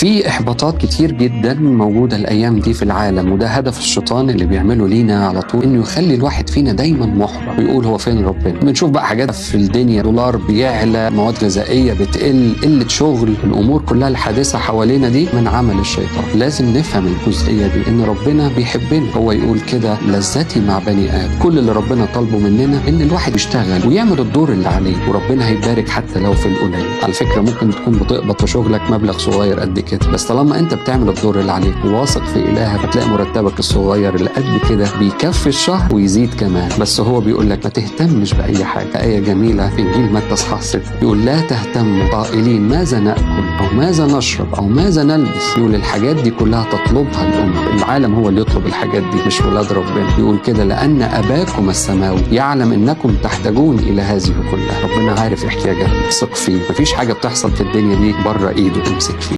في احباطات كتير جدا موجودة الايام دي في العالم، وده هدف الشيطان اللي بيعمله لينا على طول، انه يخلي الواحد فينا دايما محبط ويقول هو فين ربنا. بنشوف بقى حاجات في الدنيا، دولار بيعلى، مواد غذائية بتقل، قلة شغل، الامور كلها الحادثة حوالينا دي من عمل الشيطان. لازم نفهم الجزئية دي، ان ربنا بيحبنا. هو يقول كده لذتي مع بني ادم. كل اللي ربنا طالبه مننا ان الواحد يشتغل ويعمل الدور اللي عليه، وربنا هيبارك حتى لو في القليل. على فكرة ممكن تكون بتقبض في شغلك مبلغ صغير قد كده، بس طالما انت بتعمل الدور اللي عليك وواثق في الهك هتلاقي مرتبك الصغير اللي قد كده بيكفي الشهر ويزيد كمان. بس هو بيقول لك ما تهتمش باي حاجة. ايه جميلة في انجيل متى اصحاح 6 يقول لا تهتموا قائلين ماذا ناكل او ماذا نشرب او ماذا نلبس. يقول الحاجات دي كلها تطلبها الامم. العالم هو اللي يطلب الحاجات دي، مش ولاد ربنا. يقول كده لان اباكم السماوي يعلم انكم تحتاجون الى هذه كلها. ربنا عارف احتياجاتك، ثق فيه. مفيش حاجة بتحصل في الدنيا دي بره ايده، امسك فيه.